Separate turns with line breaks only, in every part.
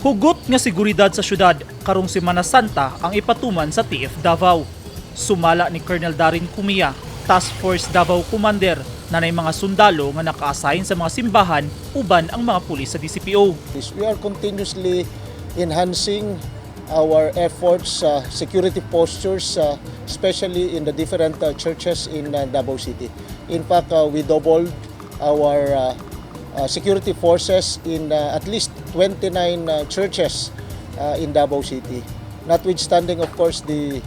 Hugot nga seguridad sa syudad karong Semana Santa ang ipatuman sa TF Davao. Sumala ni Colonel Darin Cumia, Task Force Davao Commander, na nay mga sundalo nga naka-assign sa mga simbahan uban ang mga pulis sa DCPO.
We are continuously enhancing our efforts, security postures, especially in the different churches in Davao City. In fact, we doubled our security forces in at least 29 churches in Davao City. Notwithstanding, of course, the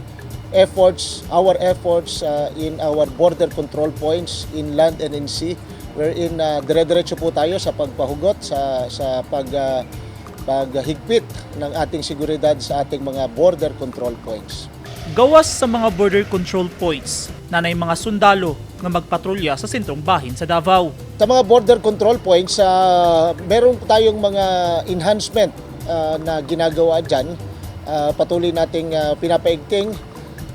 efforts, our efforts in our border control points in land and in sea, wherein dire-diretso po tayo sa pagpahugot, sa paghigpit ng ating seguridad sa ating mga border control points.
Gawas sa mga border control points, nanay mga sundalo nga magpatrolya sa sentrong bahin sa Davao.
Sa mga border control points, meron tayong mga enhancement na ginagawa dyan. Patuloy nating pinapaigting.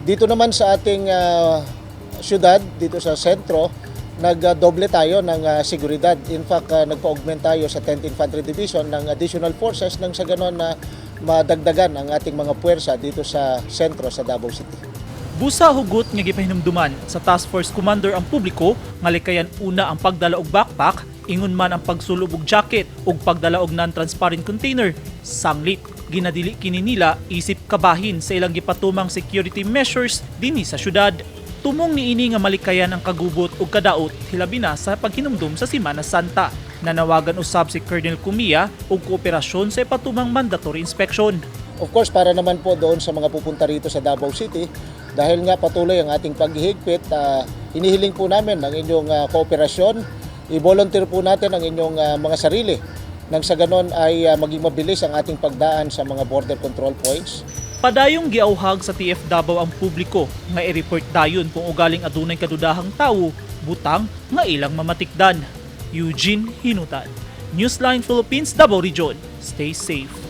Dito naman sa ating syudad, dito sa sentro, nagdoble tayo ng seguridad. In fact, nagpa-augment tayo sa 10th Infantry Division ng additional forces nang sa ganon na madagdagan ang ating mga puwersa dito sa sentro sa Davao City.
Busa hugot nga gipahinumduman sa Task Force Commander ang publiko nga likayan una ang pagdala og backpack, ingon man ang pagsulob og jacket ug pagdala og non-transparent container. Sanglit ginadili kini nila isip kabahin sa ilang gipatumang security measures dinhi sa syudad. Tumong niini nga malikayan ang kagubot ug kadaot, hilabi na sa paghinumdum sa Semana Santa. Nanawagan usab si Colonel Cumia og kooperasyon sa ipatumang mandatory inspection.
Of course, para naman po doon sa mga pupunta rito sa Davao City, dahil nga patuloy ang ating paghihigpit, inihiling po namin ang inyong kooperasyon. I-volunteer po natin ang inyong mga sarili nang sa ganon ay maging mabilis ang ating pagdaan sa mga border control points.
Padayong giauhag sa TF Davao ang publiko nga i-report dayon kung ugaling adunay kadudahang tawo, butang nga ilang mamatikdan. Eugene Hinutan, Newsline Philippines, Davao Region. Stay safe.